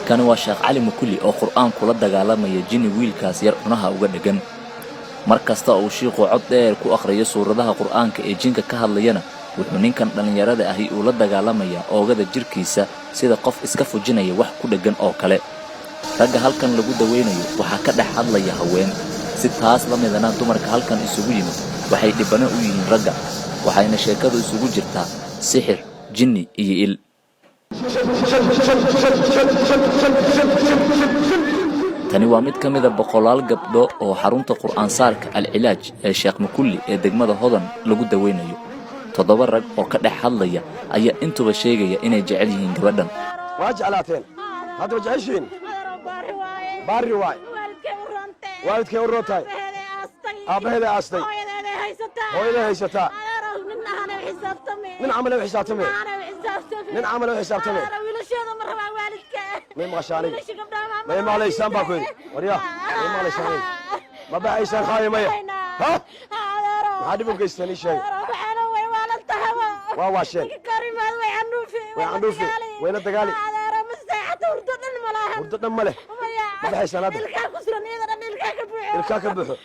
Kani waa Sheekh Cali Mukuli oo Qur'aan kula dagaalamaya jinni wiilkaas yar cunaha uga dheggan. Mar kasta oo uu shiikhu cod dheer ku akhriyo suuradaha Qur'aanka ee jinka ka hadlayana, wuxuu ninkan dhallinyarada ahi uu la dagaalamayaa oogada jirkiisa sida qof iska fujinaya wax ku dheggan oo kale. Ragga halkan lagu daweynayo waxaa ka dhex hadlaya haween. Si taas la midana dumarka halkan isugu yimid waxay dhibbano u yihiin ragga, waxayna sheekadu isugu jirtaa sixir, jinni iyo il. Tani waa mid ka mida boqolaal gabdho oo xarunta Qur'aansaarka Al-Cilaaj ee Sheekh Mukulli ee degmada Hodan lagu daweynayo. 7 rag oo ka dhex hadlaya ayaa intuba sheegaya inay jecel yihiin gabadhan. Waa jeclaateen, hadda ma jeceshiin? Baari waay, waalidkay u roon tahay, aabbaheeday aastay, hooyaday haysataa, nin camal u xisaabtame, nin camal u xisaabtame. May maqashaa aniga? May maqlaysaan baa ku yidhi? Warya, may maqlaysaan aniga? Ma baxaysaan khaayo maya? Ha, maxaa dhib u geysteen? Ii sheega. Waa waasheen, way candhuufi, wayla dagaali, hurdo dhan ma leh. Ma baxaysaan hadda? Ilkaa ka buuxo,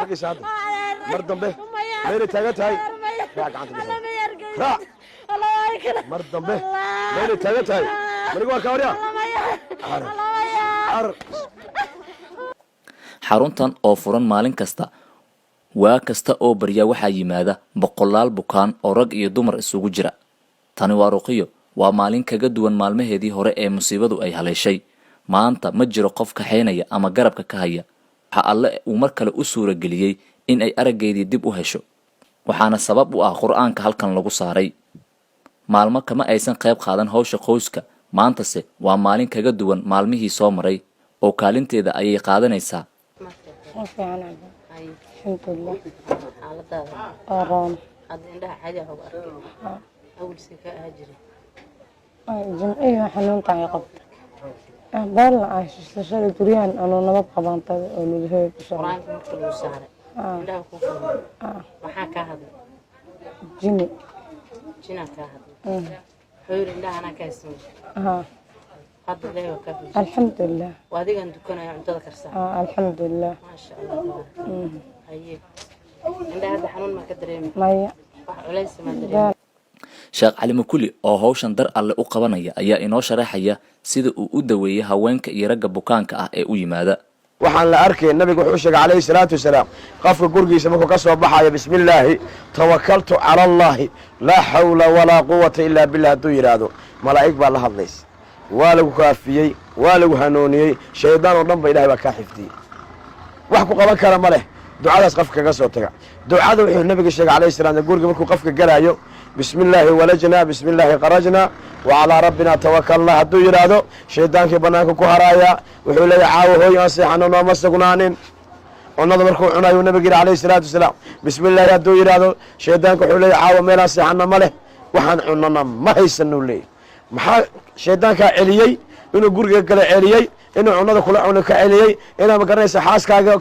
tagaysa hadda. Mar dambe meelay taagan tahay, raac gacanta bixi, raac. Mar dambe meelay taagan tahay manigu arkaa. Waryaa, carar carar. Xaruntan oo furan maalin kasta, waa kasta oo barya, waxaa yimaada boqolaal bukaan oo rag iyo dumar isugu jira. Tani waa Ruqiyo. Waa maalin kaga duwan maalmaheedii hore ee musiibadu ay haleeshay. Maanta ma jiro qof kaxaynaya ama garabka ka haya. Waxa Alle uu mar kale u suurageliyey in ay araggeedii dib u hesho, waxaana sabab u ah Qur'aanka halkan lagu saaray. Maalmo kama aysan qayb qaadan hawsha qoyska, maantase waa maalin kaga duwan maalmihii soo maray oo kaalinteeda ayay qaadanaysaa. Ma fiican, alxamdulilah, waa roon. Hadda indhaha caadi ah uga arkay, awal see ka ahaa jiray? Jimcihii xanuunta ay qabta beelna ah shishashada guryahan anuu nabad qabaantada oo lugahooda ku socda. Qur-aanka marka lagu saaray indhaha kuu furmay, maxaa kaa hadlay? Jini. Jinaa kaa hadlay? Wuxuu yidhi indhaha anaa kaa haysan? Haa. Hadda Ilaahi waa kaa fujiyay? Alxamdulilah. Waa adigan dukanaya, cuntada karsaa? Alxamdulilah. Maasha Allah. Haye, indhaha hadda xanuun maa ka dareemi? Maya. Wax culays maa dareemi? Sheekh Cali Mukuli oo hawshan dar Alle u qabanaya ayaa inoo sharaxaya sida uu u daweeyey haweenka iyo ragga bukaanka ah ee u yimaada. Waxaan la arkay, nabigu wuxuu sheegay calayhi salaatu wasalaam, qofka gurigiisa markuu ka soo baxayo "Bismi illaahi tawakaltu cala allahi, laa xawla walaa quwata ilaa billah" hadduu yidhaahdo, malaa'ig baa la hadlaysa. Waa lagu kaafiyey, waa lagu hanuuniyey, shaydaan oo dhan ba Ilahay baa kaa xifdiyey, wax ku qaban kara ma leh. Ducadaas qofka kaga soo taga. Ducada wuxuu nabiga sheegay calayhi salaam, guriga markuu qofka gelaayo "Bismi illaahi walajnaa, bismi illaahi kharajnaa, wa calaa rabbina tawakalnaa" hadduu yidhaahdo, shaydaankii bannaanka ku haraayaa. Wuxuu leeyahay, "Caawa hooy aan seexano nooma sugnaanin." Cunada markuu cunayo nabiga yidhi calayhi salaatu wasalaam, "Bismi illaahi" hadduu yidhaahdo, shaydaanka wuxuu leeyahay, "Caawa meelaan seexano ma leh, waxaan cunana ma haysanuu leeyahy." Maxaa shaydaankaa celiyey? Inuu guriga kala celiyey, inuu cunada kula cuno ka celiyey, inaa magaranaysa xaaskaaga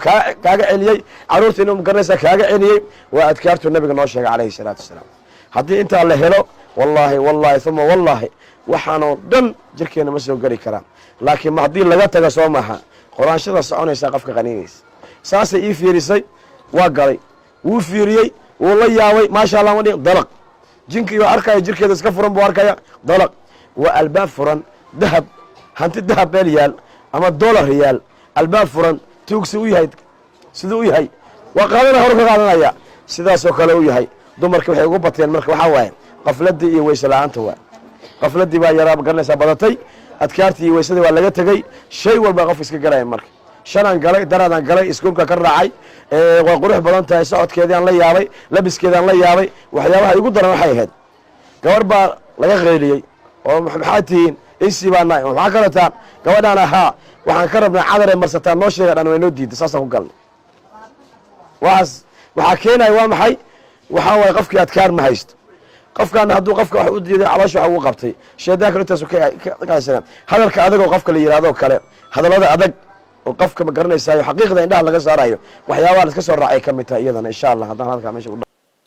kaaga celiyey, carruurta inuu magaranaysa kaaga celiyey, waa adkaartuu nabiga noo sheegay calayhi salaatu wasalaam. Haddii intaa la helo, wallaahi, wallaahi, uma wallaahi, waxaanoo dhan jirkeena ma soo geli karaan. Laakiin ma haddii laga taga, soo maaha qoraanshada soconaysaa qofka qaniinaysa. Saasay ii fiirisay, waa galay, wuu fiiriyey, wuu la yaabay. Maasha Allah, ma dhihin dalaq. Jinkii baa arkaya, jirkeeda iska furan buu arkaya. Dalaq waa albaab furan, dahab, hanti dahab meel yaal ama dollar yaal, albaab furan, tuugsi u yahay, siduu u yahay waa qaadana, hore ka qaadanaya, sidaasoo kale u yahay. Dumarka waxay ugu bateen marka waxaa waaye qafladii iyo weyse la-aanta. Waay qafladii baa yaraa garanaysaa badatay, adkaartii iyo weysadii waa laga tegey. Shay walba qof iska galaya. Marka shanaan galay, daraadaan galay, iskuulka ka raacay, waa qurux badan tahay, socodkeedii aan la yaabay, labiskeedaan la yaabay. Waxyaabaha igu daran waxay ahayd gabar baa laga qayliyey oo "Maxaa tihiin?" "Insi baa nahay." "Maxaa kalataan?" "Gabadhaan ahaa waxaan ka rabnaa cadaree marsataan noo sheega." Dhan way noo diiday, saasaan ku galnay. Waxaas waxaa keenaya waa maxay? Waxaa waaye qofkii adkaar ma haysto. Qofkaana hadduu qofka wax u diiday, caloosha wax ugu qabtay, shaydaanka intaas ka hadalka adag oo qofka la yidhahdo kale, hadallada adag oo qofka ma garanaysaayo, xaqiiqda indhaha laga saarayo, waxyaabaha la iska soo raacay ka mid tahay iyadana. Insha Allah haddaan hadalkaa meesha ku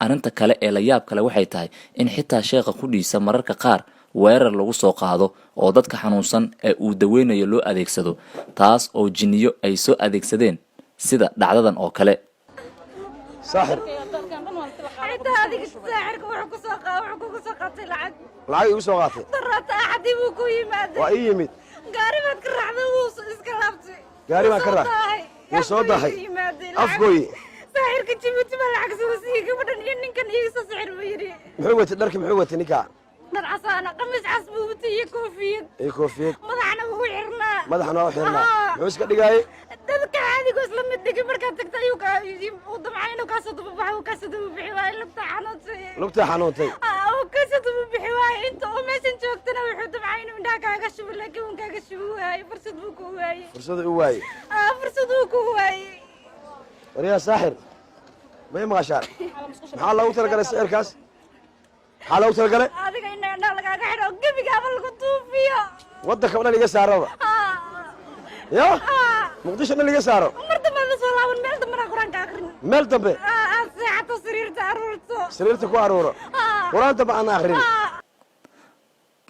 Arrinta kale ee la yaab kale waxay tahay in xitaa sheekha qudhiisa mararka qaar weerar lagu soo qaado oo dadka xanuunsan ee uu daweynayo loo adeegsado, taas oo jinniyo ay soo adeegsadeen, sida dhacdadan oo kale. Saaxir. Xitaa adiga saaxirka wuxuu kugu soo qaatay lacag. Lacag igu soo qaatay. Daraata Axadii buu ku yimaaday. Waa ii yimid. Gaari baad ka raacday, wuu iska laabtay. Gaari baan ka Wuu soo raacay. daahay. Wuu soo daahay. Afgooyi yimaaday. Lacag- Afgooyi. Saaxirka Jibuuti baa lacag soo siiyey gabadhan iyo ninkan, iga soo sixir buu yidhi. Muxuu watay dharki? Muxuu watay ninkaa? Dhar casaana, qamiis cas buu watay iyo koofiyad. Iyo koofiyad. Madaxna wuu xirnaa. Madaxna waa u xirnaa. Haa. Muxuu iska dhigaayay? Dadka caadigo isla mid dhigay. Markaad tagta ayuu kaa uu damcay inuu kaasoo daba baxo, uu kaasoo daba bixi waayo, lugta xanuuntay. Lugtaa xanuuntay. Uu kasoo daba bixi waayo. Inta uu meeshan joogtana wuxuu damcay inuu indhaha kaaga shubo, laakiin uu kaaga shubi waayey. Fursad buu ku waayey. Fursada u waayey. Fursad uu ku waayey. Waryaa saaxir, may maqashaan? Maxaa loogu talagalay sixirkaas? Maxaa loogu talagalay? Adiga ina indhaha lagaaga xidho oo gebigaaba lagu tuufiyo. Waddanka o dhan iga saaraba. Ya Muqdisho dhan iga saaro. Mar dambe aada soo laaban, meel dambena Qur-aanka akrin. Meel dambe. Aad seexato, sariirta aruurto. Sariirta ku aruuro. Qur-aan dambe aan akrin.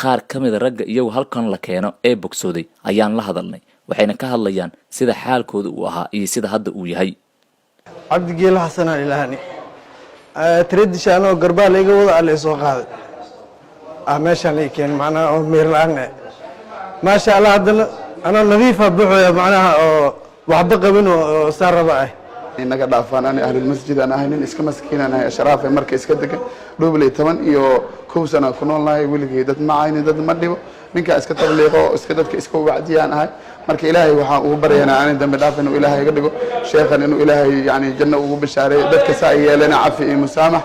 Qaar ka mida ragga iyagu halkan la keeno ee bogsooday ayaan la hadalnay, waxayna ka hadlayaan sida xaalkooda uu ahaa iyo sida hadda uu yahay. Cabdigeele Xasanaan ilaahani tiradisha anoo garbaa la iga wada alle soo qaaday, meeshaan la keenay, macnaha oo miyir la-aan eh. Maasha Allah, haddana anoo nadiifa buuxoya, macnaha oo waxba qabin oo saa raba ah. Inaga dhaafaan. Ani ahlulmasjid aan ahay, nin iska maskiinaan ahay, ashraafe marka iska degan Dhuubley, 11 sana ku nool nahay. Weligay dad ma caynin, dad ma dhibo, ninkaa iska tabliiqo, iska dadka iska wacdiyaan ahay. Marka Ilaahay waxaan ugu baryaynaa aanin dambi dhaaf inuu Ilaahay iga dhigo, sheekhan inuu Ilaahay yani janno ugu bishaareeyo, dadka saa ay yeelena cafi iyo musaamax.